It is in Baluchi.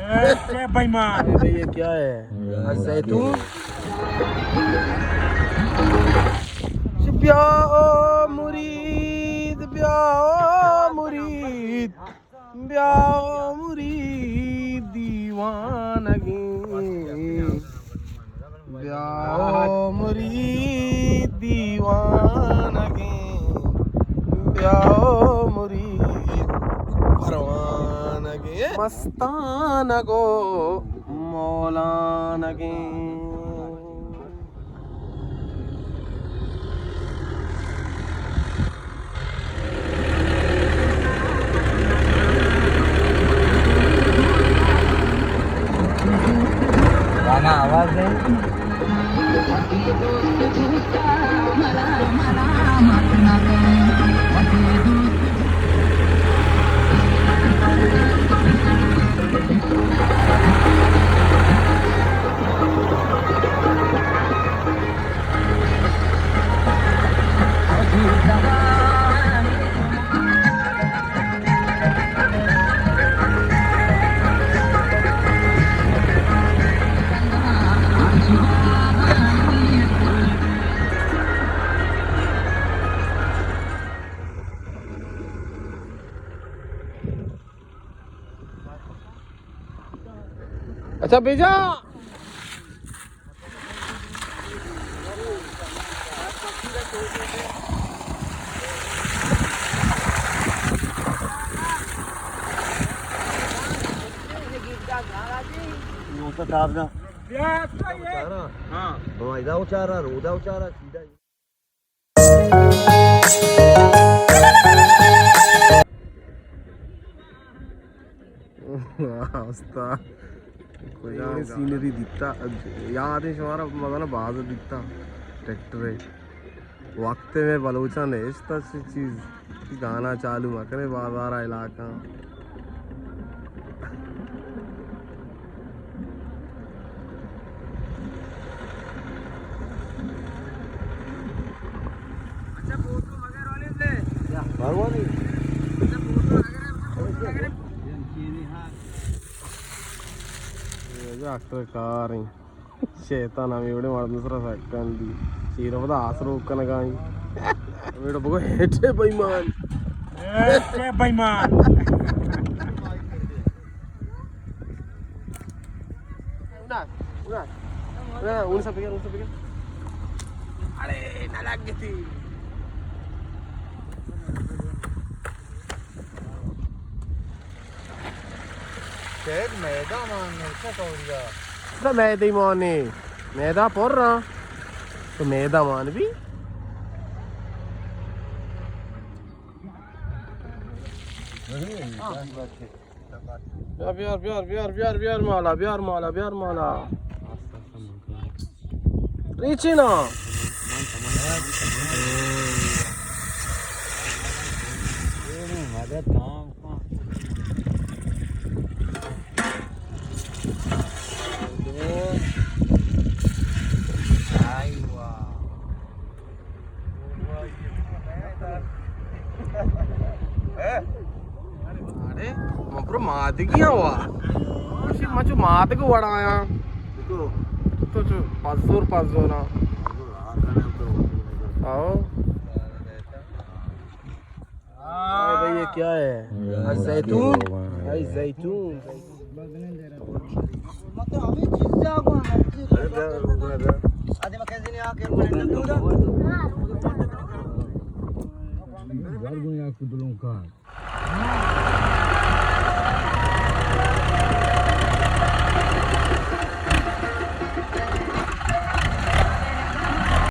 اے بے ایمان۔ اے بھائی، یہ کیا ہے؟ زیتون؟ بیا او مرید، بیا او مرید، بیا او مرید دیوانگیں۔ بیا او مرید دیوانگیں، بیا او مرید پروانگیں، مستانگ و مولانگیں۔ گانا آواز دے۔ اچھا بیجا۔ ہاں۔ ہمائی دا اچارا، رودا اچارا، سیدھا۔ واہ، استاد۔ کجا سینری دیتا، یاد ہے شمارا، مزانا باز دیتا ٹریکٹر ہے۔ وقت میں بلوچاں نشتا چی چیز، گانا چالو مکنے بازار علاقہ۔ ڈاکٹر کار ہیں۔ شیطان ہمیں وڑے مردم سرا سکن دی۔ چیرا پدا آس روک کنگا ہیں۔ ہمیں وڑا بگو ہیٹے بے ایمان۔ اے بے ایمان۔ اڑا، اڑا۔ اڑا، اڑا، اون سا پکڑ، اون سا پکڑ۔ اڑے، نہ لگ گئی تھی۔ شاید میدہ مان نے، کیا کوریا؟ نہ، میدہ ہی مان نے۔ میدہ پر رہا۔ تو میدہ مان بھی۔ ہاں، بس ہے۔ بیار، بیار، بیار مالا، بیار مالا، بیار مالا۔ ریچی نا۔ اڑے، من پرو مادگی ہوا۔ مچو مادگ وڑایا۔ تو چو پزور پزور نا۔ آؤ۔ اے بھائی، یہ کیا ہے؟ اے زیتون؟ اے زیتون۔